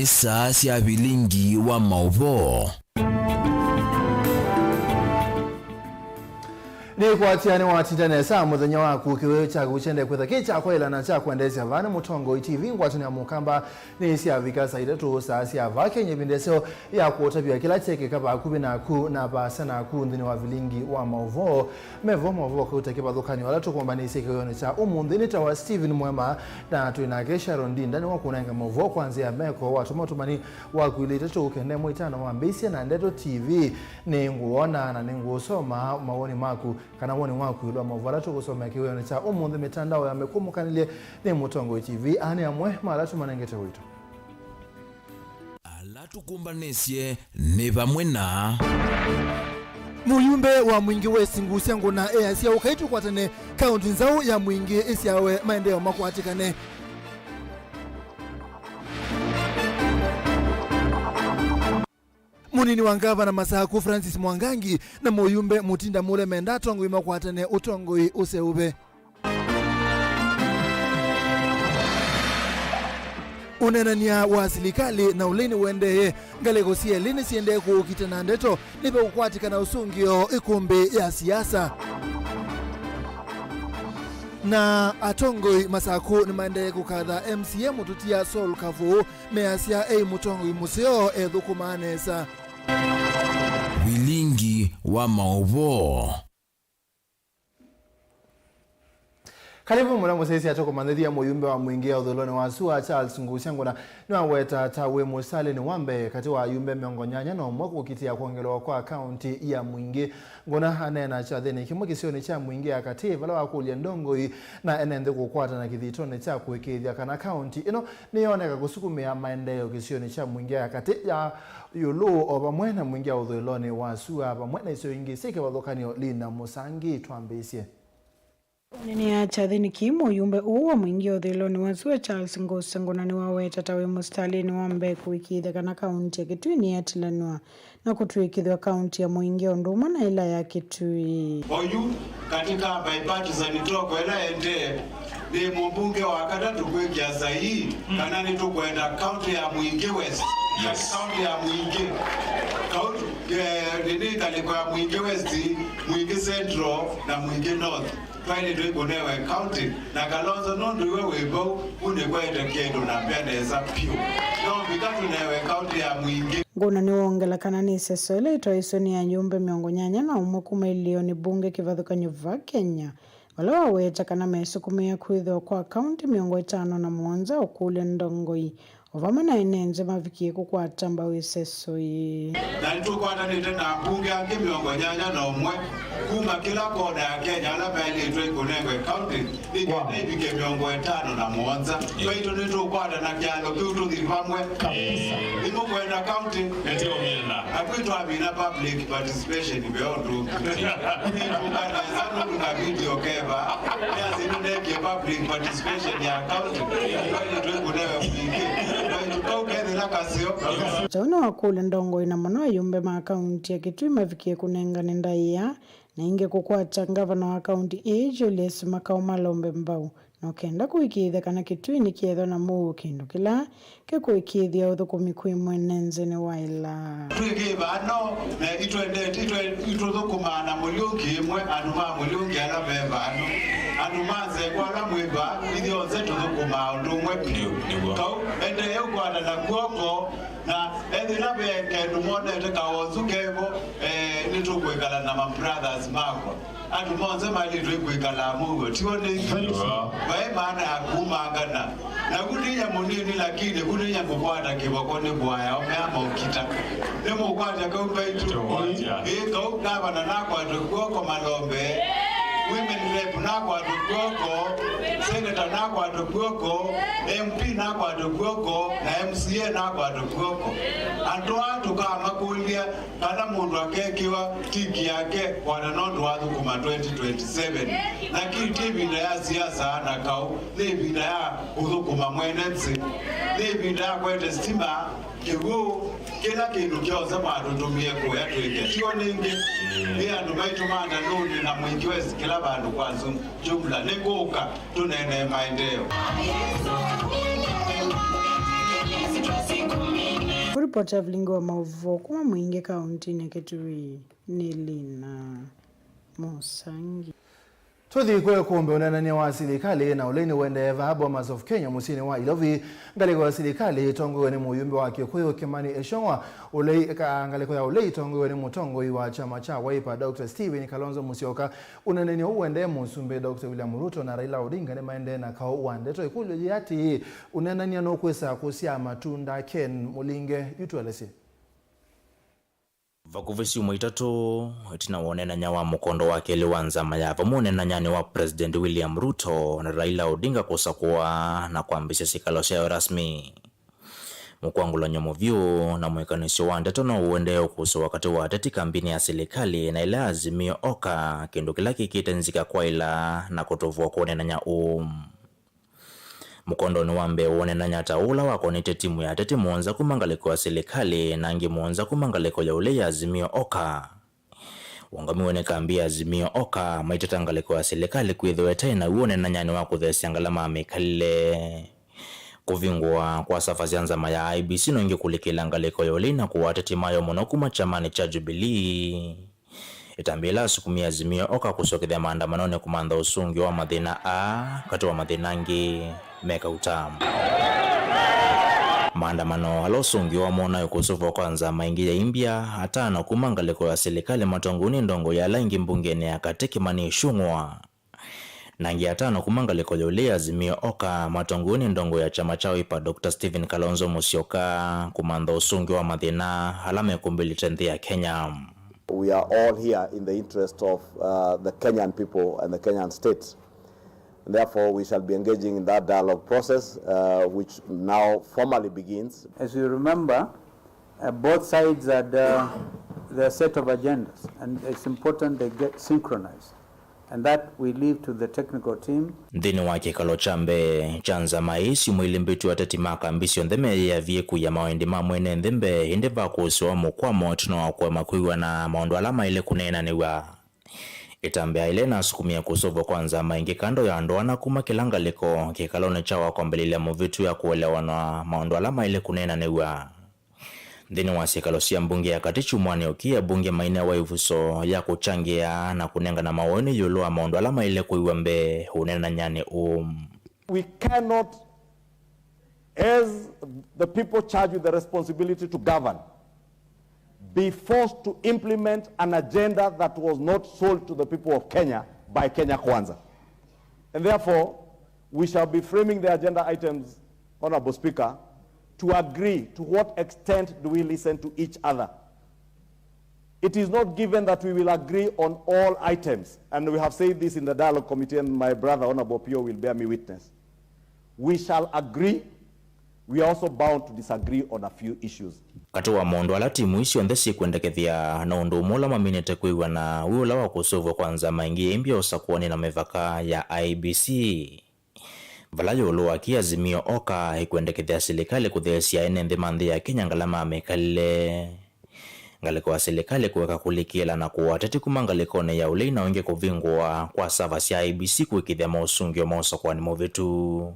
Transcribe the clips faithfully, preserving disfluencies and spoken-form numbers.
Saa sya vilingi wa maũvoo. Nĩkwatya nĩwatinda nesa mũthenya waku, kĩwĩu kyaku kyende kwĩtha kĩ kya kwaĩla na kya kwendeesya vaa nĩ Mũtongoi T V. Ngwatanĩo ya Mũkamba nĩsyavika saa itatũ saa sya vaa Kenya, ĩvinda ĩseo ya kũũtavya kĩla kyekĩka vakuvĩ naku na vaasa naku nthĩnĩ wa vilingi wa maũvoo. Mevo maũvoo kauta kĩvathũkany'o ala tũkũmbanĩsye kĩwĩonĩ kya ũmũnthĩ nĩ ta wa Stephen Mwema, na twĩ nake Sharon Ndinda nĩwakũnenga maũvoo kwa nzĩa ya meko, watũma ũtũmani waku ilĩ itatũ kenda ĩmwe itano wambĩĩsye na Ndeto T V. Nĩngũwona na nĩngũũsoma mawoni maku, kana woni waku ĩũlũ wa maũvoo ala tũkũsomea kĩwĩonĩ kya ũmũnthĩ. Mĩtandao ya mĩkũmũkanĩlye nĩ Mũtongoi T V. Aa nĩ amwe ma ala tũmanengete ũito. Ala tũkũmbanĩsye nĩ vamwe na. Mũyumbe wa Mwingĩ West Ngusya Ngũna easya ũkai tũkwatane, kaũntĩ nzaũ ya Mwingĩ ĩsyawe, maendeeo makwatĩkane. Mũnini wa ngavana Masaku Francis Mwangangi na mũyumbe Mutinda Mule menda atongoi makwatane ũtongoi ũseũve. Ũneenany'a wa silikalĩ na ũlei nĩũendee. Ngalĩko syelĩ nĩsyendee kũũkita na ndeto nĩ vekũkwatĩkana ũsũngĩo ĩkũmbĩ ya siasa. Na atongoi Masaku nĩmaendee kũkatha M C A mũtũtia Saul Kavũũ, measya ei mũtongoi mũseo ethũkũmaa nesa. Vilingi wa maũvoo. Karibu mũno mũsyaĩĩsya, tũkũmanyĩthya mũyumbe wa Mwingĩ ya ũthũĩlonĩ wa sua Charles Ngusya Ngũna nĩwaweta ta wĩ mũsitalĩnĩ wa mbee katĩ wa ayumbe mĩongo nyanya na ũmwe kũkitĩa kwongelewa kwa kaũntĩ ya Mwingĩ. Ngũna aneena kyathĩnĩ kĩmwe kĩsionĩ kya Mwingĩ ya katĩ vala wakũlya ndongoi na ene nthĩ kũkwatana kĩthitonĩ kya kũĩkĩĩthya kana kaũntĩ ĩno nĩyoneka kũsukumĩa maendeeo kĩsionĩ kya Mwingĩ ya katĩ ya ĩũlũ o vamwe na Mwingĩ ya ũthũĩlonĩ wa sua vamwe na isio ingĩ syĩ kĩvathũkany'o. Lina Mũsangi twambĩĩsye. Ũneenea kyathĩnĩ kĩĩ, mũyumbe ũũ wa Mwingĩ ũthũĩlonĩ wa sua Charles Ngusya Ngũna nĩwaweta ta wĩ mũsitalĩnĩ wa mbee kũĩkĩĩthya kana kaũntĩ ya Kitui nĩyatilanw'a na kũtw'ĩkĩthw'a kaũntĩ ya Mwingĩ o ũndũ ũmwe na ĩla ya Kitui. Oyu katika bipartisan talk ĩla ĩendee, nĩ mũmbunge wa katatũ kwĩkĩa saii kana nĩtũkwenda kaũntĩ ya Mwingĩ West. Yes. Kaũntĩ ya Mwingĩ. Kaũntĩ, eh, nĩ ngalĩko ya Mwingĩ West, Mwingĩ Central na Mwingĩ North. Twaĩlĩtwe ĩkũnewe kaũntĩ, na Kalonzo nũndũ iwe wĩ vau, unĩkwete kĩndũ na mbea nesa vyũ. No mbika tũnewe kaũntĩ ya Mwingĩ. Ngũna nĩwongela kana nĩ ĩseso ĩla ĩtwaĩswe nĩ ayumbe mĩongo nyanya na ũmwe kuma ĩlĩonĩ mbunge kĩvathũkany'o va Kenya, vala waweta kana mesukumĩa kwĩthĩwa kwa kaũntĩ mĩongo ĩtano na mũonza ũkũlya ndongoi o vamwe na ene nthĩ mavikie kũkwata mbau ĩseso ĩĩ. Na nĩtũkwatanĩte na ambunge angĩ mĩongo nyanya na ũmwe kuma kĩla kona ya Kenya ala maĩlĩtwe ĩkũnengwe kaũntĩ nĩ kenda ivike mĩongo ĩtano na mũonza. Twaitũ nĩtũkwata na kyalo kĩu tũthi vamwe. Kabisa. Nĩmũkwenda kaũntĩ? Nĩtĩũmina. Akwĩ twamina public participation ve ũndũ ũngĩ. Nĩtũka nesa nũndũ ka video keva. Nĩasĩ nĩnekie public participation ya county. Twaitũ twĩkũnewe Mwingĩ. Twaitũ kau kethĩla kaseo. Kyaũ nĩwakũlya ndongoi na mũno ayumbe ma kaunti ya Kitui mavikie kũnengane ndaĩa na ingĩ kũkwata ngavana wa kaunti ĩĩ Julius Makau malombe mbau. Na ũkenda kũĩkĩĩthya kana Kitui nĩkĩethwa na mũuo, kĩndũ kĩla kĩkũĩkĩĩthya ũthũkũmi kwĩ mwene nthĩ nĩwaĩla. Twĩkĩĩ vano, na itwendete, itwe-, itũthũkũmaa na mũlyũngi ĩmwe, andũ ma mũlyũngi ala me vano, andũ ma nzengwa ala mwĩ vaa, ithyonthe tũthũkũmaa ũndũ ũmwe vyũ. Nĩw'o. Kau, endee ũkwatana kw'oko, na ethĩla ve kĩndũ monete kawonzu kevo, eh, nĩtũkwĩkala na ma brothers makwa. Andũ monthe maĩlĩtwe kwĩkala amwe ũw'o, tiw'o nĩngĩ? Nĩw'o. Vai maana ya kumangana. Na vu nĩnya mũnini, lakini vu nĩnya ngũkwata kĩvoko nĩ vwaya, omea mokita. Nĩmũkwatya kau kaitũ? Tũkwatya. Ĩĩ, kau ngavana nakwatwe kw'oko malombe, women rep nakwatwe kw'oko, senator nakwatwe kw'oko, M P nakwatwe kw'oko, na M C A nakwatwe kw'oko. Andũ aa tũkamakũlya kana mũndũ akekĩwa tiki yake wana nũndũ wathũkũma twenty twenty-seven. Lakini ti ĩvinda ya siasa na kaũ, nĩ ĩvinda ya kũthũkũma mwene nthĩ. Nĩ ĩvinda ya kwete stima, kĩw'ũ, kĩla kĩndũ kyonthe mwatũtũmie kũya twĩke. Tiw'o nĩngĩ? Nĩ andũ maitũ ma Ndalũni na Mwingĩ West kĩla vandũ kwa zu-, jumla. Nĩngũka. Tũneenee maendeeo. Ripoti ya vilingi wa maũvoo kuma Mwingi kauntinĩ ya Kitui nĩ Lina Mũsangi. Tũthi kwĩ kumbe ũneenany'a wa silikalĩ na ũlei nĩũendee vaa Bomas of Kenya mũsyĩnĩ wa Ilovi. Ngalĩko ya silikalĩ ĩtongoew'e nĩ mũyumbe wa Kĩkũyũ Kĩmani Ĩchũng'wa, ũlei, ka-, ngalĩko ya ũlei ĩtongoew'e nĩ mũtongoi wa kyama kya Wiper Doctor Stephen Kalonzo Musyoka. Ũneenany'a ũũ ũendee, Mũsumbĩ Doctor William Ruto na Raila Odinga nĩmaendee na kaũ wa ndeto. Ĩkũlyo yĩ atĩĩ, ũneenany'a nũkwĩsa kũsyaa matunda? Ken Mũlinge yu tũelesye. Vakuvĩ syumwa itatũ ĩtina wa ũneenany'a wa mũkondo wa kelĩ wa nzama ya vamwe ũneenanyanĩ wa President William Ruto na Raila Odinga kũsakũa na kwambĩsya syĩkalo syayo rasmi, mũkwangũlany'o mũvyũ na mwĩkanĩsyo wa ndeto no ũendee ũkũsĩwa katĩ wa ateti kambinĩ ya silikalĩ na ĩla Azimio oka, kĩndũ kĩla kĩkĩte nzika kwaĩla na kũtũvũa kwa ũneenany'a ũũ. Mũkondonĩ wa mbee wa ũneenany'a ta ũla wakonetye timu ya ateti mũonza kuma ngalĩko ya silikalĩ na angĩ mũonza kuma ngalĩko ya ũlei ya Azimio oka, waũngamiwe nĩ kambi ya Azimio oka, maiteta ngalĩko ya silikalĩ kwĩthĩwa ĩtaĩ naw'o ũneenanyanĩ wa kũtheesya ngalama ya mĩkalĩle. Kũvingũa kwa sava sya nzama ya I E B C no ĩngĩ kũlikĩla ngalĩko ya ũlei na kũaa ateti mayo mũno kuma kyamanĩ kya Jubilee. Ĩtambya ĩla asukumie Azimio oka kũsyokethya maandamanonĩ kũmantha ũsũngĩo wa mathĩna aa, katĩ wa mathĩna angĩ me kauta. Maandamano ala ũsũngĩo wamo naĩ kũsũvwa kwa nzama ĩngĩ ya imbya, atano kuma ngalĩko ya silikalĩ matongoew'e nĩ ndongoi ya ala aingĩ mbungenĩ ya katĩ Kĩmani Ĩchũng'wa, na angĩ atano kuma ngalĩko ya ũlei Azimio oka matongoew'e nĩ ndongoi ya kyama kya Wiper Doctor Stephen Kalonzo Musyoka kũmantha ũsũngĩo wa mathĩna ala mekũmbĩlĩte nthĩ ya Kenya. We are all here in the interest of, uh, the Kenyan people and the Kenyan state. And therefore, we shall be engaging in that dialogue process, uh, which now formally begins. As you remember, uh, both sides had, uh, their set of agendas, and it's important they get synchronized. And that we leave to the technical team. Nthĩnĩ wa kĩkalo kya mbee kya nzama ĩĩ syumwa ilĩ mbĩtu, ateti ma kambi syonthe meeyĩavie kũia mawendi ma mwene nthĩ mbee, ĩndĩ vakũsĩwa mũkwamo ĩtina wa kũema kwĩw'ana maũndũ ala maĩle kũneenanĩw'a. Ĩtambya ĩla ĩnasukumie kũsũvwa kwa nzama ĩngĩ kando ya andũ ana kuma kĩla ngalĩko kĩkalonĩ kya wa kwambĩlĩlya mũvĩtu ya kũelewanwa maũndũ ala maĩle kũneenanĩw'a. Nthĩnĩ wa syĩkalo sya mbunge ya katĩ kyumwanĩ ũkĩ, abunge mainewa ĩvuso ya kũkyangĩa na kũnengana mawoni ĩũlũ wa maũndũ ala maĩle kwĩw'a mbee ũneenanyanĩ ũũ. We cannot, as the people charged with the responsibility to govern, be forced to implement an agenda that was not sold to the people of Kenya by Kenya Kwanza. And therefore, we shall be framing the agenda items, Honorable Speaker, to agree to what extent do we listen to each other. It is not given that we will agree on all items, and we have said this in the dialogue committee, and my brother Honorable Opio will bear me witness. We shall agree, we are also bound to disagree on a few issues. Katĩ wa maũndũ ala timu isu syonthe syĩkwendekethya, na ũndũ ũmwe ũla maminĩte kwĩw'ana wĩ ũla wa kũsũvw'a kwa nzama ĩngĩ ya imbya ũsakũanĩ na mĩvaka ya I E B C. Vala ĩũlũ wa kĩ, Azimio oka ĩkwendekethya silikalĩ kũtheesya ene nthĩ ma nthĩ ya Kenya ngalama ya mĩkalĩle. Ngalĩko ya silikalĩ kũeka kũlikĩla na kũaa ateti kuma ngalĩkonĩ ya ũlei na ũngĩ kũvingũa kwa sava sya I E B C kũĩkĩĩthya maũsũngĩo ma ũsakũanĩ mũvĩtu.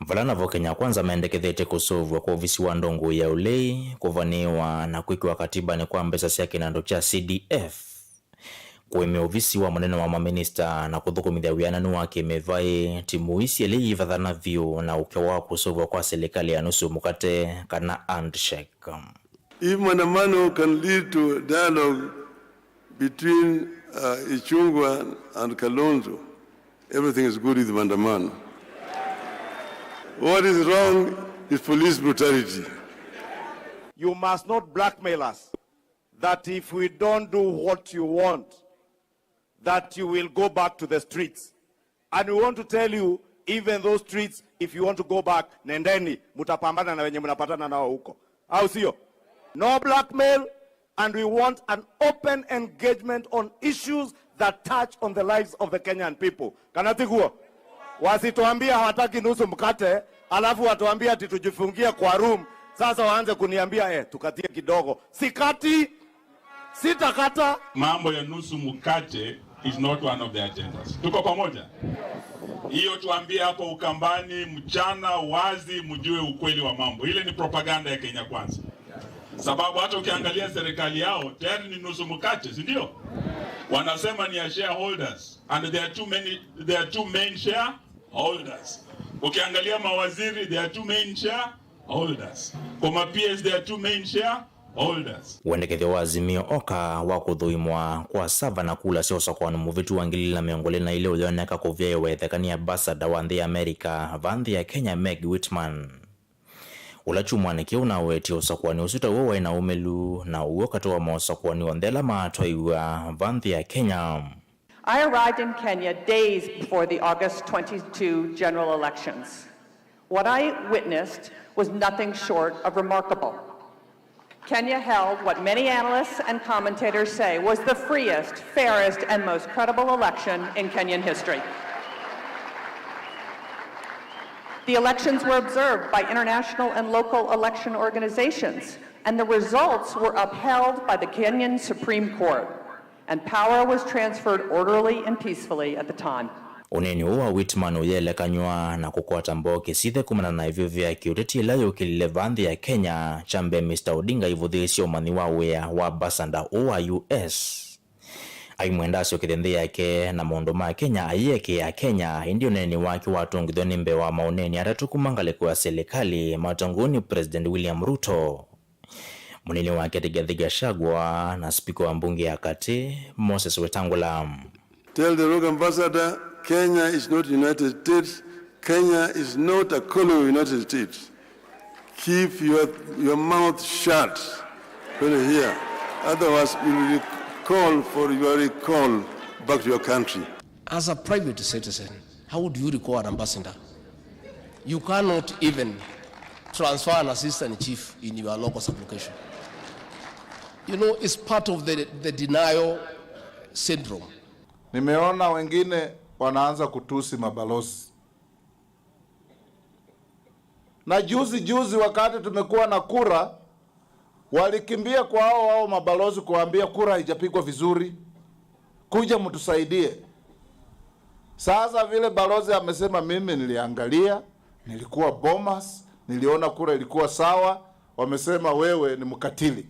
Vala navo Kenya Kwanza mendekethetye kũsũvw'a kwa ovisi wa ndongoi ya ũlei, kũvanĩĩwa na kwĩkĩwa katibanĩ kwa mbesa sya kĩnandũ kya C D F, kũĩmya ovisi wa mũnene wa maminista na kũthũkũmĩthya wĩananu wa kĩmĩvaĩ, timu ii syelĩ iivathana vyũ na ũkĩa wa kũsũvw'a kwa silikalĩ ya nusu mũkate kana handshake. If maandamano can lead to dialogue between, uh, Ichung'wa and Kalonzo, everything is good with maandamano. What is wrong is police brutality. You must not blackmail us that if we don't do what you want, that you will go back to the streets. And we want to tell you, even those streets, if you want to go back, nendeni, mutapambana na wenye mnapatana nao huko. Au sio? No blackmail, and we want an open engagement on issues that touch on the lives of the Kenyan people. Kana tiguo? Wasituambie hawataki nusu mkate, alafu watuambie ati tujifungie kwa room. Sasa waanze kuniambia, "Eh, tukatie kidogo." Sikati, sitakata. Mambo ya nusu mkate is not one of the agendas. Tuko pamoja? Hiyo tuambie hapo Ukambani, mchana wazi, mjue ukweli wa mambo. Ile ni propaganda ya Kenya Kwanza. Sababu hata ukiangalia serikali yao tayari ni nusu mkate, si ndio? Wanasema ni ya shareholders and there are too many, there are two main shareholders. Ukiangalia mawaziri, there are two main shareholders. Kwa ma P S, there are two main shareholders. Wendekethyo wa Azimio oka wa kũthũimwa kwa sava na kula sya ũsakũani mũvĩtu wa ngili ilĩ na mĩongo ĩlĩ na ilĩ ũyoneka kũvyaĩwa ĩtheka nĩ ambasada wa nthĩ ya Amerika va nthĩ ya Kenya, Meg Whitman, ũla kyumwanĩ kĩu nawetie ũsakũani ũsu ta w'o waĩ na ũmĩlu na ũw'o katĩ wa maũsakũani onthe ala maatwaiw'a va nthĩ ya Kenya. I arrived in Kenya days before the August twenty-two general elections. What I witnessed was nothing short of remarkable. Kenya held what many analysts and commentators say was the freest, fairest, and most credible election in Kenyan history. The elections were observed by international and local election organizations, and the results were upheld by the Kenyan Supreme Court. And power was transferred orderly and peacefully at the time. Ũneeni ũũ wa Whitman ũyelekanywa na kũkwata mbokĩ sithe kumana na ĩvyũvĩ ya kĩũteti ĩla yũkĩlile va nthĩ ya Kenya, kya mbee Mister Odinga aivũthĩĩsye ũmanyi wa wĩa wa ambasada ũũ wa U S. Aimwenda asyokethye nthĩ yake na maũndũ ma Kenya ayĩekĩĩa Akenya, ĩndĩ ũneeni wake watũngĩthw'a nĩ mbee wa maũneeni atatũ kuma ngalĩko ya silikalĩ, matongoi nĩ President William Ruto, mũnini wake Rigathi Gachagua na spika wa mbunge ya katĩ Moses Wetangula. Tell the rogue ambassador, Kenya is not United States. Kenya is not a colony of United States. Keep your, your mouth shut when you hear. Otherwise, we will call for your recall back to your country. As a private citizen, how do you recall an ambassador? You cannot even transfer an assistant chief in your local sub-location. You know, it's part of the, the denial syndrome. Nimeona wengine wanaanza kutusi mabalozi. Na juzi juzi, wakati tumekuwa na kura, walikimbia kwa hao, hao mabalozi kuambia kura haijapigwa vizuri, kuja mtusaidie. Sasa vile balozi amesema, mimi niliangalia, nilikuwa Bomas, niliona kura ilikuwa sawa, wamesema wewe ni mkatili.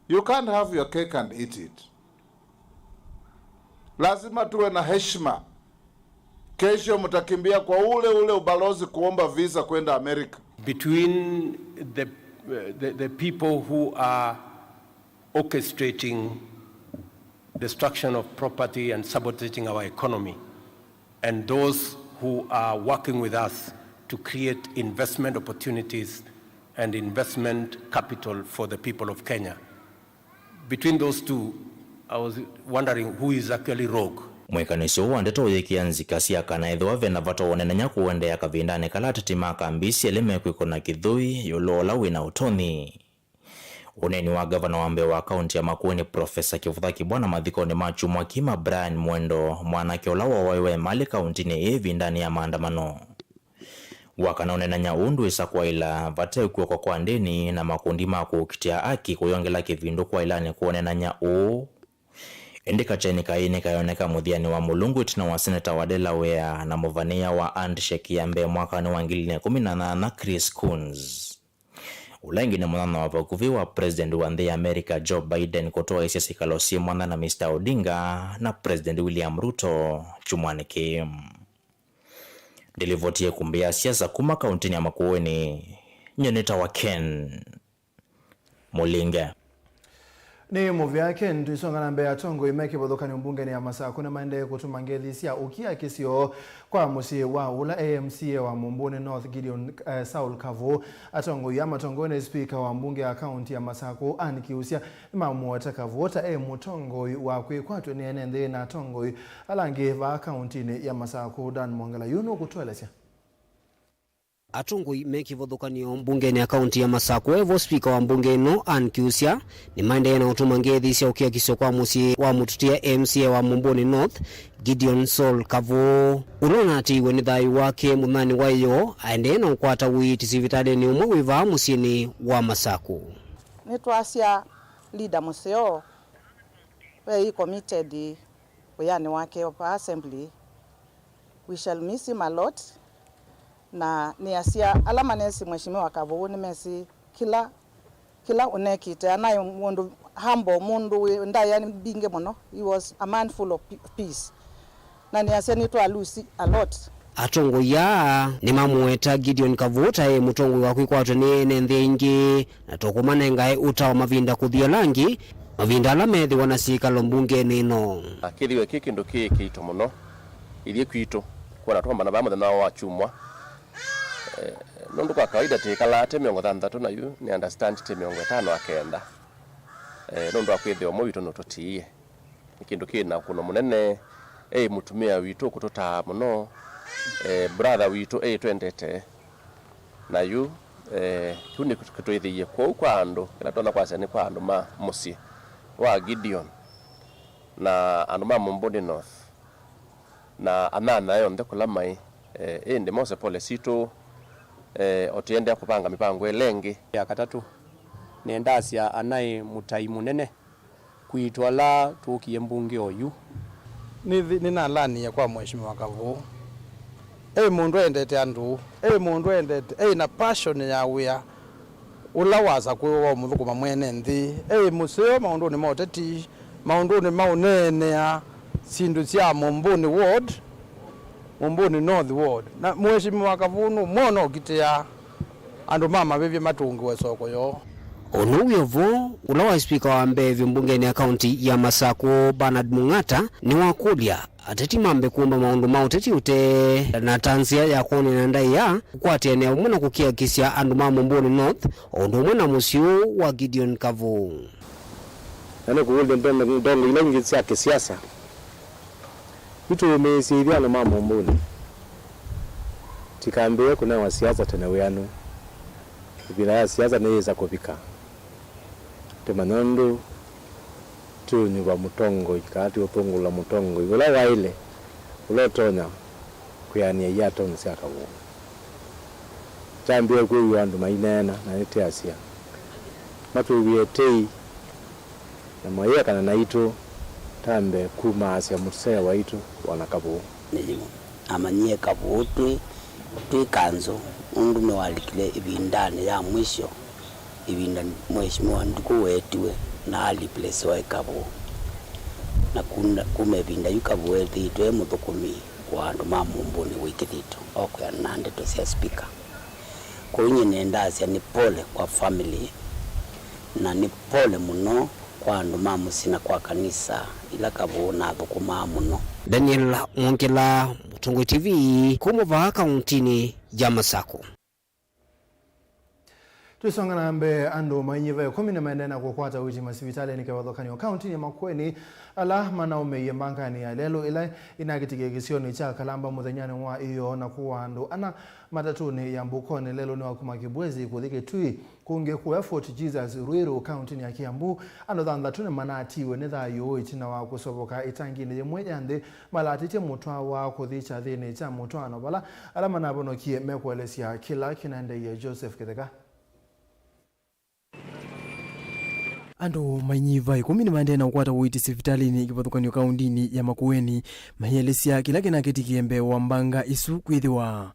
You can't have your cake and eat it. Lazima tuwe na heshima. Kesho mtakimbia kwa ule ule ubalozi kuomba visa kwenda Amerika. Between the, the, the people who are orchestrating destruction of property and sabotaging our economy, and those who are working with us to create investment opportunities and investment capital for the people of Kenya. Between those two, I was wondering who is actually rogue. Mwĩkanĩsyo ũũ wa ndeto ũyĩkĩa nzika sya kana ethĩwa ve na vata wa ũneenany'a kũendeea kavindanĩ kala ateti ma kambĩ isu elĩ mekwĩkũna kĩthũi ĩũlũ wa ũla wĩ na ũtonyi. Ũneeni wa ngavana wa mbee wa kaunti ya Makueni, Profesa Kĩvutha Kĩbwana, mathikonĩ ma kyumwa kĩima, Brian Mwendo, mwanake ũla woaĩwe malĩ kauntinĩ ĩĩ ĩvindanĩ ya maandamano, wakana ũneenany'a ũũ ndwĩsa kwaĩla vate kw'oko kwa ndĩni na makundi ma kũkitĩa aki kũyongela kĩvindũ kwaĩlanĩ kũneenany'a ũũ. Ĩndĩ kakyeni kaĩ nĩkayoneka mũthyanĩ wa Mũlungu ĩtina wa seneta wa Delaware na mũvanĩĩa wa handshake ya mbee mwakanĩ wa ngili ilĩ na ĩkũmi na nyanya, Chris Coons, ũla ĩngĩ nĩ mũnyanya wa vakuvĩ wa President wa nthĩ ya America Joe Biden kũtwaĩĩsya syĩkalo syĩ mwanya na Mister Odinga na President William Ruto kyumwanĩ kĩĩ. Ndĩlivotie ĩkumbĩ ya siasa kuma kauntinĩ ya Makueni, nyie nĩtawa Ken Mũlinge. Nĩ mũvea Ken, tũisonga na mbee. Atongoi me kĩvathũkany'o mbungenĩ ya Masaku nĩmaendee kũtũma ngethi sya ũkiakisyo kwa mũsyĩ wa ũla e M C A wa Mumbuni North Gideon, eh, Saul Kavu. Atongoi aa matongoew'e nĩ spika wa mbunge ya kaunti ya Masaku Ann Kiusya nĩmamũweta Kavu ta e mũtongoi wa kwĩkwatw'a nĩ ene nthĩ na atongoi ala angĩ vaa kauntinĩ ya Masaku. Dan Mwongela yu nũkũtũelesya. Atongoi me kĩvathũkany'o mbungenĩ ya kaunti ya Masaku, evo spika wa mbunge ĩno Ann Kiusya, nĩmaendee na ũtũma ngethi sya ũkiakisyo kwa mũsyĩ wa mũtũtia M C A wa Mumbuni North, Gideon Saul Kavu, ũla ũnaatĩĩiwe nĩ thayũ wake mũthanĩ wa ĩyoo, aendee na ũkwata ũiiti sivitalĩnĩ ũmwe wĩ vaa mũsyĩnĩ wa Masaku. Nĩtwasya leader mũseo, we committed wĩanĩ wake wa assembly. We shall miss him a lot. Na nĩasya ala manesi Mheshimiwa Kavu nĩmesĩ kĩla Kĩla ũnekĩte, anaĩ mũndũ humble, mũndũ wĩ ndaĩa mbingĩ mũno. He was a man full of pe-, peace. Na nĩasya nĩtwa lose a lot. Atongoi aa nĩmamũweta Gideon Kavuu ta e mũtongoi wa kwĩkwatw'a nĩ ene nthĩ ingĩ, na tũkũmanengae ũtao mavinda kũthi ala angĩ, mavinda ala methĩwa na syĩkalo mbungenĩ ĩno. Na kĩthĩwe kĩ kĩndũ kĩ kĩito mũno ithyĩ kwitũ, kwona twombana vaa mũthenya wa kyumwa. Eh, nũndũ kwa kawaida tĩkalaa tĩ mĩongo thanthatũ, na yu nĩ understand tĩ mĩongo ĩtano na kenda. Eh, nũndũ wa kwĩthĩwa ũmwe witũ nũtũtiie. Nĩ kĩndũ kĩ na ũkũno mũnene. Ei mũtumĩa witũ ũkũtũtaa mũno. Eh, brother witũ ei twendete. Na yu, eh, kĩu nĩ kĩtũĩthĩie kwoou kwa andũ, kĩla tũtonya kwasya nĩ kwa andũ ma mũsyĩ wa Gideon na andũ ma Mumbuni North. Na anyanyae onthe kũla maĩ. Eh, ĩndĩ mose pole sitũ, eh, o tũiendeea kũvanga mĩvango ĩla ĩngĩ. Ya katatũ, nĩendasya anaĩ mũtai mũnene kwitũ ala tũkie mbunge oyu. Nĩthi-, nĩnalanie kwa Mheshimiwa Kavuu. Ei mũndũ endete andũ, ei mũndũ endete, ei na passion ya wĩa. Ũla wasakũĩwe wa ũmũthũkũma mwene nthĩ, ei mũseo maũndũnĩ ma ũteti, maũndũnĩ ma ũneenea syĩndũ sya Mumbuni Ward, Mumbuni North Ward. Na Mheshimiwa Kavuu nũmwona ũkitĩa andũ ma mavĩvye matũngĩwe soko yoo. Ũndũ wĩ o vo, ũla waĩ spika wa mbee vyũ mbungeni ya kaunti ya Masakũ, Bernard Mung'ata, nĩwakũlya ateti mambe kũmba maũndũ ma ũteti ũtee na ta nzĩa ya kwonany'a ndaĩa, kũkwatĩanĩa vamwe na kũkiakisya andũ ma Mumbuni North, o ũndũ ũmwe na mũsyĩ ũũ wa Gideon Kavuu. Na nĩkũkũlya ndongo, ndongo ila ingĩ sya kĩsiasa itũũmĩĩsye ithyĩ andũ ma Mumbuni. Tikambĩĩe kũnewa siasa tene wĩanu. Ĩvinda ya siasa nĩyĩsa kũvika. Tũmanya ũndũ tũũnyuva mũtongoi kana tũũthũngũlũla mũtongoi ũla waĩle, ũla ũtonya kwĩanĩa iatoni sya Kavuu. Kyambĩĩe kwĩw'ĩwa andũ maineena, na nĩtweasya matwĩw'ĩe tei, na mayĩekana naitũ, tambe kumaasya mũsee waitũ, Bwana Kavuu. Nĩyu amanyie Kavuu twĩ, twĩ kanzũ, nũndũ nĩwalikile ĩvindanĩ ya mwisho, ĩvinda Mheshimiwa Nduku weetiwe na aliplesiwa ĩ Kavuu. Na kuna, kuma ĩvinda yu Kavuu ethĩĩtwe e mũthũkũmi wa andũ ma Mumbuni wĩ Kĩthito, o kwĩanana na ndeto sya spika. Kwoou nyie nĩendasya nĩ pole kwa family, na nĩ pole mũno kwa andũ ma mũsyĩ na kwa kanisa ila Kavuu nathũkũmaa mũno. Daniel Mwongela, Mũtongoi T V, kuma vaa kauntinĩ ya Masakũ. Tũisonga na mbee, andũ mainyiva ĩkũmi nĩmaendee na kũkwata ũiiti masivitalĩnĩ kĩvathũkany'o kauntinĩ ya Makueni, ala manaũmĩie mbanganĩ ya lelũ ĩla ĩnakĩtikie kĩsionĩ kya Kalamba mũthenyanĩ wa ĩyoo na kũaa andũ ana matatũnĩ ya Mbukoni. Lelũ nĩ wa kuma Kibwezi kũthi Kitui, kũngĩ kũya Fort Jesus Ruiru, kauntinĩ ya Kiambu. Andũ thanthatũ nĩmanatiiwe nĩ thayũ ĩtina wa kũsovoka ĩtanginĩ yĩmwe ya nthĩ malatĩtye mũtwawa kũthi kyathĩnĩ kya mũtwaano, vala ala manavonokie mekũelesya kĩla kĩnaendeeie. Joseph Kĩtheka. Andũ mainyiva ĩkũmi nĩmaendee na kũkwata ũiiti sivitalĩnĩ kĩvathũkany'o kauntinĩ ya Makueni, maielesya kĩla kĩnakĩtikie mbee wa mbanga ĩsu kwĩthĩwa.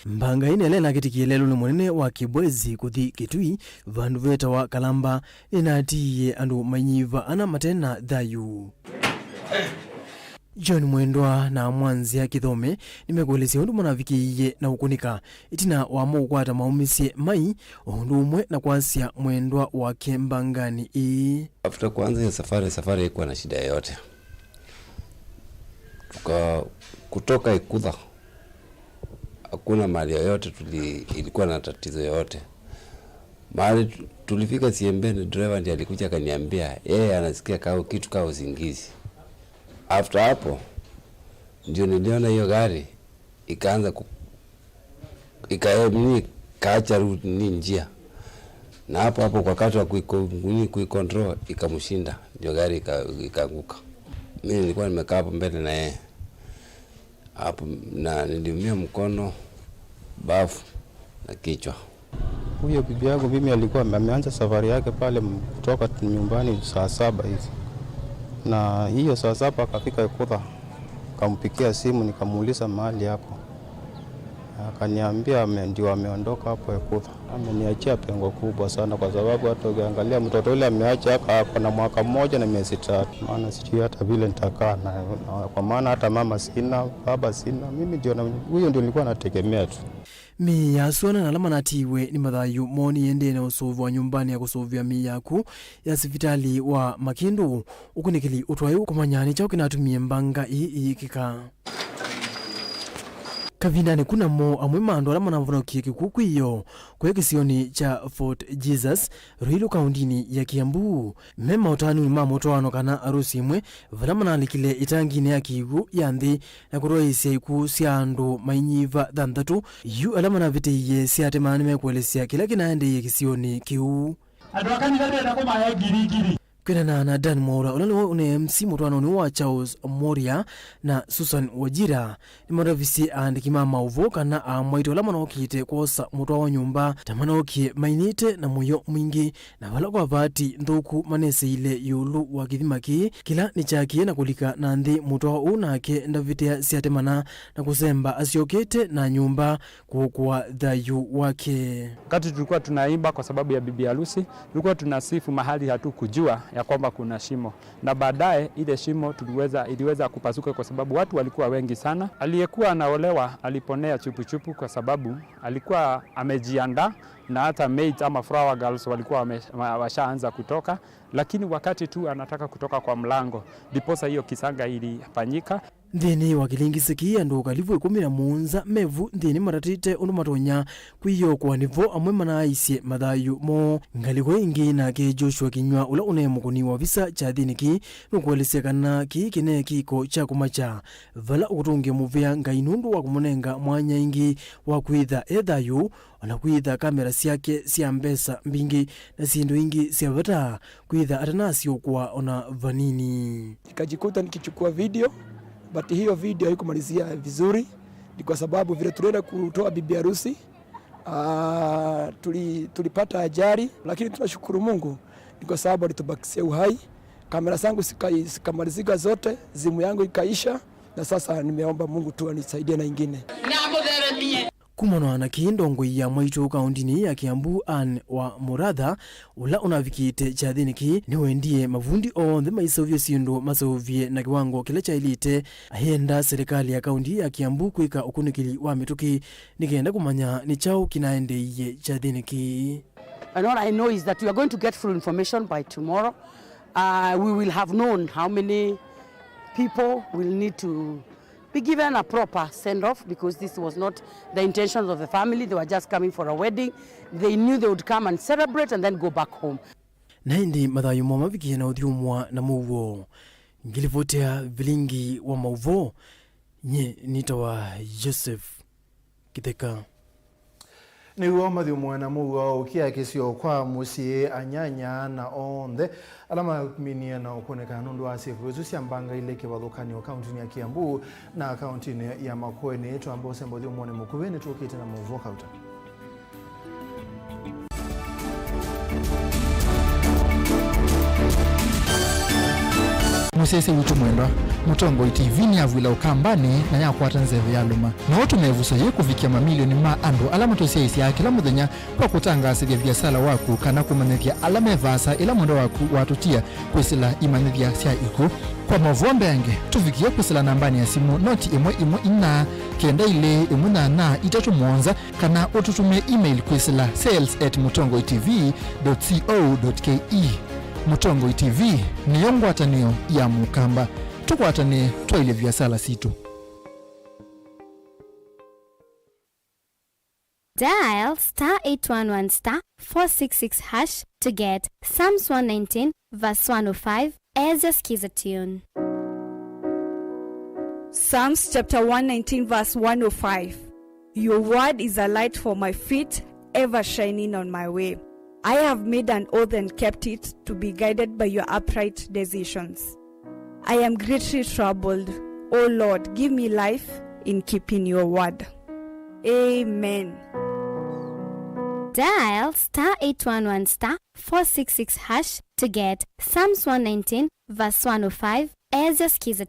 Mbanga ĩno ĩla ĩnakĩtikie lelũnĩ mũnene wa Kibwezi kũthi Kitui, vandũ vetawa Kalamba, ĩnatiie andũ mainyiva ana mate na thayũ. John Mwendwa na Mwanzia Kĩthome nĩmekũelesya ũndũ manavikĩie na ũkũnĩka ĩtina wamo ũkwata maumisye mai, o ũndũ ũmwe na kwasya mwendwa wake mbanganĩ ĩĩ. After kuanza hiyo safari, safari haikuwa na shida yoyote. Tuka-, kutoka Ikutha, hakuna mahali yoyote tuli-, ilikuwa na tatizo yoyote. Mahali tu-, tulifika Siembeni, driver ndiye alikuja akaniambia yeye anasikia kao kitu kao usingizi. After hapo ndio niliona hiyo gari ikaanza ku-, ika-, nini, ikaacha route, ni njia, na hapo hapo kwa wakati wa kuiko-, nini, kuicontrol ikamshinda, ndio gari ika-, ikaanguka. Mimi nilikuwa nimekaa hapo mbele na yeye hapo, na niliumia mkono, bavu na kichwa. Huyo bibi yangu mimi alikuwa ame-, ameanza safari yake pale m-, kutoka nyumbani saa saba hivi. Na hiyo saa saba akafika Ikutha, nikampigia simu, nikamuuliza mahali yako. Ah, Kaniambia ame-, ndio ameondoka hapo Ekutha. Ameniachia pengo kubwa sana, kwa sababu hata ukiangalia mtoto ule ameacha haka ako na mwaka mmoja na miezi tatu. Maana sijui hata vile nitakaa na, na, kwa maana hata mama sina, baba sina. Mimi ndio na, huyo ndio nilikuwa nategemea tu. Mĩĩ ya asũanĩa na ala manatiiwe nĩ mathayũ moo nĩyĩendee na ũsũvĩwa nyũmbanĩ ya kũsũvĩa mĩĩ ya akw'ũ ya sivitalĩ wa Makĩndũ. Ũkunĩkĩli ũtwaĩwe kũmanya nĩ kyaũ kĩnatumie mbanga ĩĩ ĩyĩkĩka. Kavindanĩ kũ namo, amwe ma andũ ala manavonokie kĩkw'ũ kwĩ ĩyoo kũya kĩsionĩ kya Fort Jesus, Ruiru, kaũndinĩ ya Kiambu, me maũtanĩonĩ ma mũtwaano kana arũsi ĩmwe, vala manalikile ĩtanginĩ ya kĩw'ũ ya nthĩ na kũtwaĩĩsya ikw'ũ sya andũ mainyiva thanthatũ. Yu ala manavĩtĩie syatemana nĩmekũelesya kĩla kĩnaendeeie kĩsionĩ kĩu. Andũ a kanitha ndĩenda kũmaya ngiri ngiri. Kwĩanana na Dan Mwaũra, ũla nĩwe ũne M C mũtwaanonĩ wa Charles Moria na Susan Wajira, nĩmatavisye aandĩki ma maũvoo kana amwaitũ ala manookĩte kwosa mũtwawa nyũmba ta manookie mainĩte na mũyo mwingĩ, na vala kwa vaati nthũku maneseile ĩũlũ wa kĩthima kĩĩ kĩla nĩkyakĩe na kũlika na nthĩ mũtwawa ũũ nake ndavĩtĩa syatemana na kũsemba asyokete na nyũmba kũokoa thayũ wake. Wakati tulikuwa tunaimba kwa sababu ya bibi harusi, tulikuwa tunasifu mahali hatukujua ya kwamba kuna shimo, na baadaye ile shimo tuliweza, iliweza kupasuka kwa sababu watu walikuwa wengi sana. Aliyekuwa anaolewa aliponea chupuchupu kwa sababu alikuwa amejiandaa, na hata maids ama flower girls walikuwa wame-, wa-, washaanza kutoka, lakini wakati tu anataka kutoka kwa mlango, ndiposa hiyo kisanga ilifanyika. Nthĩnĩ wa kĩlingisi kĩĩ, andũ kalivu ĩkũmi na mũonza me vu nthĩnĩ matatĩte ũndũ matonya kwĩyokwa, nĩvo amwe manaaisye mathayũ moo. Ngalĩko ĩngĩ nake Joshua Kinyua, ũla ũne mũkũni wa visa kyathĩnĩ kĩĩ, nũkũelesya kana kĩĩ kĩne kĩko kya kũmakya, vala ũkũtũngĩa mũvea Ngai nũndũ wa kũmũnenga mwanya ĩngĩ wa kwĩtha e thayũ, o na kwĩtha kamera syake sya mbesa mbingĩ na syĩndũ ingĩ sya vata, kwĩtha atanasyũkwa o na vanini. Nikajikuta nikichukua video, but hiyo video haikumalizia vizuri. Ni kwa sababu vile tulienda kutoa bibi harusi, ah, tuli-, tulipata ajali, lakini tunashukuru Mungu ni kwa sababu alitubakisia uhai. Kamera zangu zika-, zikamalizika zote, simu yangu ikaisha, na sasa nimeomba Mungu tu anisaidie na ingine. Kumana na kĩĩ, ndongoi ya mwaitũ kaũndinĩ ya Kiambu, Anne wa Mũratha, ũla ũnavikĩte kyathĩnĩ kĩĩ, nĩwendie mavundi onthe maiseũvye syĩndũ maseũvye na kĩwango kĩla kyaĩlĩte. Ayenda serikali ya kaũndi ya Kiambu kwĩka ũkunĩkĩli wa mĩtũkĩ nĩ kenda kũmanya nĩ kyaũ kĩnaendeeie kyathĩnĩ kĩĩ. And all I know is that we are going to get full information by tomorrow. Uh, we will have known how many people will need to be given a proper send-off, because this was not the intentions of the family. They were just coming for a wedding. They knew they would come and celebrate and then go back home. Na ĩndĩ mathayũ moo mavikie na ũthyũmũa na mũuo. Ngilivotea vilingi wa maũvoo, nye nĩtawa Joseph Kĩtheka. Nĩw'o mathyũmũe na mũuo ũkĩa kĩsio kwa mũsyĩ, anyanya na onthe ala maminie na ũkũnĩka nũndũ wa syĩko isu sya mbanga ilĩ kĩvathũkany'o kaũntinĩ ya Kiambu na kaũntinĩ ya Makueni. Twamba ũsemba ũthyũmũonĩ mũkuvĩ, nĩtũkĩte na mũuo kauta. Mũsyaĩĩsya witũ mwendwa, Mũtongoi T V nĩyavw'ĩla Ũkambanĩ na yakwata nzeve ya lũma. No ũtũme ĩvuso yĩĩ kũvikĩa mamilioni ma andũ ala matũsyaĩĩsyaa kĩla mũthenya kwa kũtangaasĩthya viasala waku kana kũmanyĩthya ala me vaasa ĩla mwendwa waku watũtia kwĩsĩla imanyĩthya sya ikw'ũ. Kwa maũvoo mbeange, tũvikĩe kwĩsĩla nambanĩ ya simũ noti ĩmwe ĩmwe inya, kenda ilĩ ĩmwe nyanya itatũ mũonza, kana ũtũtũmĩe email kwĩsĩla sales at mũtongoi T V dot co dot K E. Mũtongoi T V nĩyo ngwatanĩo ya Mũkamba. Tũkwatanĩe twaĩlye viasala sitũ. Dial star eight one one star four six six hash to get Psalms one nineteen verse one oh five as your Skiza tune. Psalms chapter one nineteen verse one oh five. Your word is a light for my feet, ever shining on my way. I have made an oath and kept it, to be guided by your upright decisions. I am greatly troubled. O Lord, give me life in keeping your word. Amen. Dial star eight one one star four six six hash to get Psalms one nineteen verse one oh five as your Skiza.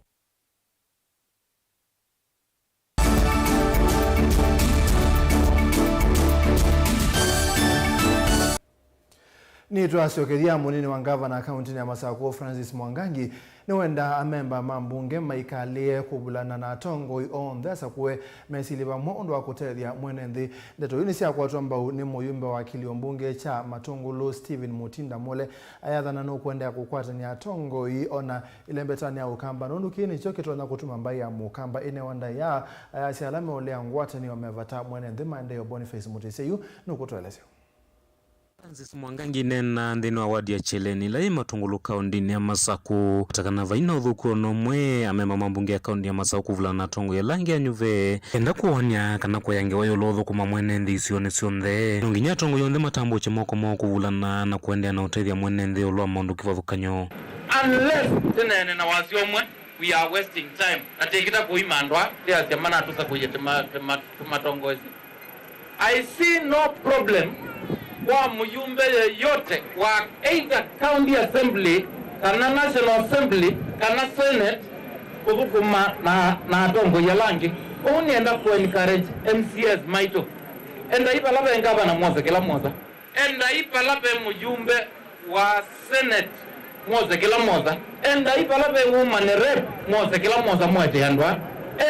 Nĩtwasyokethya mũnini wa ngavana kaũntĩnĩ ya Masakũ, Francis Mwangangi, nĩwendaa amemba ma mbunge maikalĩe kũvulana na atongoi onthe asakũe mesĩlye vamwe ũndũ wa kũtethya mwene nthĩ. Ndeto ii nĩsyakwatwa mbau nĩ mũyumbe wa kĩlio mbunge kya Matũngũlũ, Stephen Mutinda Mule, ayathana nũkũendeea kũkwatany'a atongoi ona ĩlembetanĩ ya Ũkamba, nũndũ kĩĩ nĩkyo kĩtonya kũtuma mbaĩ ya Mũkamba ĩnewa ndaĩa. Ayasya ala meũlea ngwatanĩo me vata mwene nthĩ maendeeo. Boniface Mũtĩsya yu nũkũtũelesya. Francis Mwangangi nena nthĩnĩ wa wadi ya Kyeleni ĩla yĩ Matũngũlũ kaũntĩnĩ ya Masakũ, ta kana vai na ũthũku ona ũmwe amemba ma mbunge ya kaũntĩ ya Masakũ kũvulana na atongoi ala angĩ anyuve, enda kũwanya kana kũya ngewa ĩũlũ wa ũthũkũma mwene nthĩ isionĩ syonthe. No nginya atongoi onthe matambũkye moko moo kũvulana na kũendeea na ũtethya mwene nthĩ ĩũlũ wa maũndũ kĩvathũkany'o. Unless tũneene na wasya ũmwe, we are wasting time. Na tĩkĩta kũima andũ aa, tĩasya manatũsakũie tũma-, tũma-, tũmatongoesye. I see no problem kwa mjumbe yeyote wa either county assembly, kana national assembly, kana senate, kũthũkũma na, na atongoi ala angĩ. Ũu nĩenda kũ encourage M C As maitũ. Endai vala ve ngavana mwose kĩla mwosa. Endai vala ve mjumbe wa senate mwose kĩla mwosa. Endai vala ve woman rep mwose kĩla mwosa, mwete andũ aa.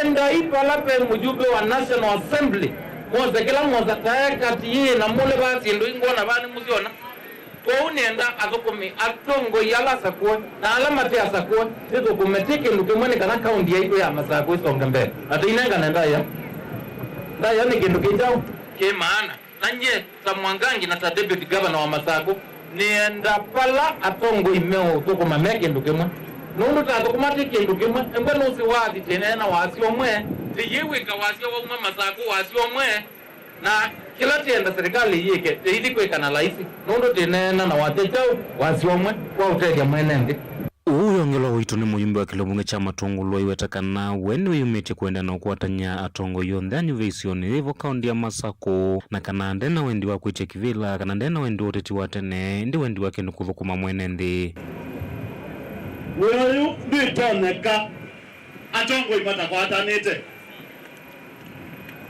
Endai vala ve mjumbe wa National Assembly mwose kĩla mwosa. Tae kati yĩĩ na Mule vaa syĩndũ ingwona vaa nĩmũsyona. Kwoou nĩenda athũkũmi, atongoi ala asakũe na ala mate asakũe, nĩthũkũme twĩ kĩndũ kĩmwe nĩ kana kaũntĩ yaitũ ya Masakũ ĩsonge mbee. Na tũinengane ndaĩa. Ndaĩa nĩ kĩndũ kĩ kyaũ? Kĩ maana. Na nyie, ta Mwangangi na ta deputy governor wa Masakũ, nĩenda vala atongoi meũthũkũma me kĩndũ kĩmwe. Nũndũ tathũkũma twĩ kĩndũ kĩmwe, embwe nũsĩ wathi tĩneena wasya ũmwe, tĩyĩw'ĩka wasya wauma Masakũ wasya ũmwe, na kĩla tĩenda serikali yĩke, tĩithi kwĩka na laisi, nũndũ tĩneena na wasya kyaũ, wasya ũmwe wa ũtethya mwene nthĩ. Ũu wĩongelwa waitũ nĩ mũyumbe wa kĩlio mbunge kya Matũngũlũ aiweta kana we nĩwĩyumĩtye kũendeea na ũkwatany'a atongoi onthe anyuve isionĩ yĩvo kaũntĩ ya Masakũ, na kana nde na wendi wa kwĩtya kĩvĩla, kana nde na wendi wa ũteti wa tene, ĩndĩ wendi wake nĩ kũthũkũma mwene nthĩ. Wĩa ũyũ ndwĩtonyeka atongoi matakwatanĩte.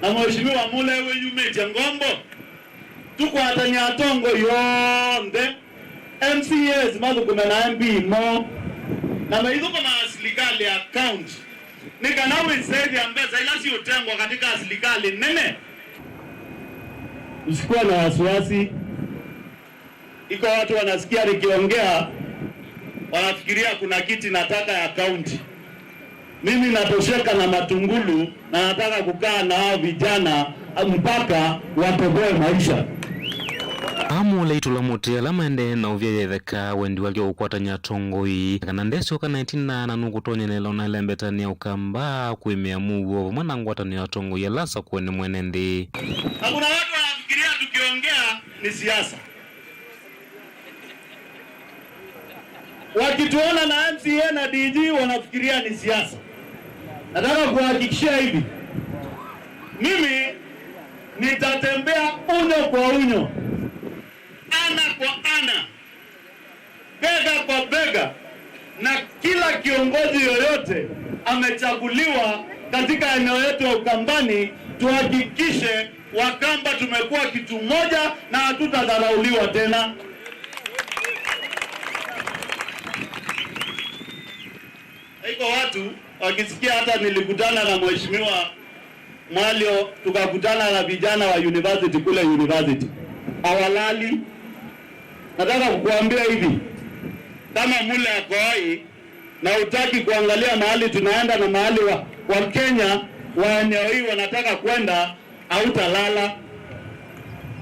Na Mheshimiwa Mule wĩyumĩtye ngombo, tũkwatany'a atongoi onthe, M C As mathũkũme na M P moo, na maithũkũma silikalĩ ya kaũntĩ, nĩ kana wĩsethya mbesa ila siũtengwa katika silikalĩ nene. Usikuwa na wasiwasi. Iko watu wanasikia nikiongea, wanafikiria kuna kiti nataka ya kaunti. Mimi natosheka na Matungulu na nataka kukaa na hao vijana mpaka watoboe maisha. Amũlei tũla mũtĩ ala maendee na ũvya yetheka wendi wake wa kũkwatany'a atongoi, kana ndesyoka na ĩtina na nũkũtonyelela ona ĩlembetanĩ ya Ũkamba kwĩmĩa mũuo vamwe na ngwatanĩo ya atongoi ala asakũe nĩ mwene nthĩ. Na kuna watu wanafikiria tukiongea ni siasa. Wakituona na M C A na D G wanafikiria ni siasa. Nataka kuhakikishia hivi, mimi nitatembea unyo kwa unyo, ana kwa ana, bega kwa bega na kila kiongozi yoyote amechaguliwa katika eneo yetu ya Ukambani, tuhakikishe Wakamba tumekuwa kitu moja na hatutadharauliwa tena. Iko watu wakisikia hata nilikutana na Mheshimiwa Mwalio, tukakutana na vijana wa university kule university. Hawalali. Nataka kukuambia hivi, kama Mule ako hai, na hutaki kuangalia mahali tunaenda na mahali wa, wa Kenya wa eneo hii wanataka kwenda, hautalala.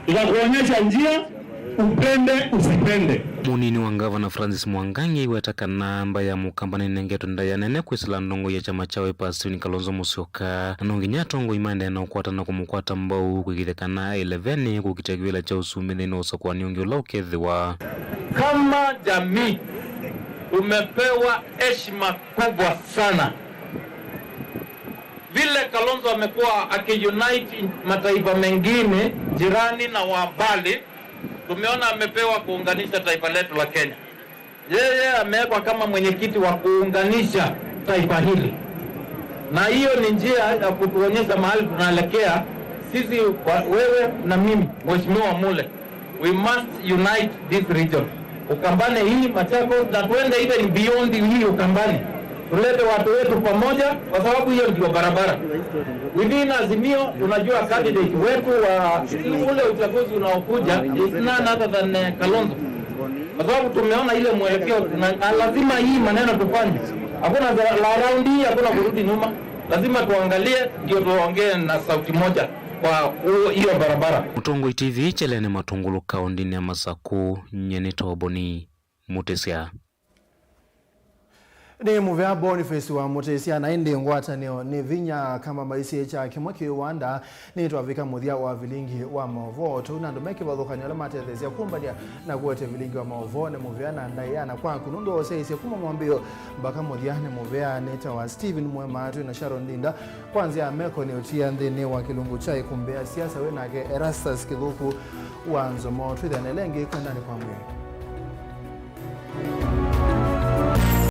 Tutakuonyesha njia, upende, usipende. Mũnini wa ngavana Francis Mwangangi aiweta kana mbaĩ ya Mũkamba nĩnengetwe ndaĩa nene kwĩsĩla ndongoi ya kyama kya Wiper Stephen Kalonzo Musyoka, na no nginya atongoi maendee na ũkwatana kũmũkwata mbau kwĩkĩĩthya kana aĩ levenĩ kũkitĩa kĩvĩla kya ũsumbĩ nthĩnĩ wa ũsakũani ũngĩ ũla ũkethĩwa. Kama jamii, tumepewa heshima kubwa sana. Vile Kalonzo amekuwa akiunite mataifa mengine jirani na wa mbali, tumeona amepewa kuunganisha taifa letu la Kenya. Yeye amewekwa kama mwenyekiti wa kuunganisha taifa hili, na hiyo ni njia ya kutuonyesha mahali tunaelekea sisi, wa-, wewe na mimi, Mheshimiwa Mule. We must unite this region. Ukambani hii, Machakos, na tuende even beyond hii Ukambani. Tulete watu wetu pamoja, kwa sababu hiyo ndio barabara. Within Azimio, tunajua candidate wetu wa ule uchaguzi unaokuja is none other than, eh, Kalonzo. Kwa sababu tumeona ile mwelekeo, na, na lazima hii maneno tufanye. Hakuna za, la round hii, hakuna kurudi nyuma. Lazima tuangalie, ndio tuongee na sauti moja kwa huo, hiyo barabara. Mũtongoi T V, Kyeleni Matungulu, kaũndĩnĩ ya Masakũ, nyie nĩ Toboni Mũtĩsya. Nĩ mũvea Boniface wa Mũtĩsya, na ĩndĩ ngwatanĩo nĩ vinya kama maisye kya kĩmwe kĩ wanda, nĩtwavika mũthya wa vilingi wa maũvoo. Tũu na andũ me kĩvathũkany'o ala matetheesya kũmbany'a na kũete vilingi wa maũvoo nĩ mũvea na ndaĩa na kwaku nũndũ wa ũsyaĩĩsya kuma mwambĩĩo mbaka mũthya. Nĩ mũvea nĩtawa Stephen Mwema, twĩ na Sharon Ndinda kwa nzĩa ya meko nĩ ũtia nthĩnĩ wa kĩlungu kya ĩkumbĩ ya siasa, wĩ nake Erastus Kĩthũku wa Nzomo. Twĩthĩane ĩla ĩngĩ kwendanĩ kwa mwĩĩ.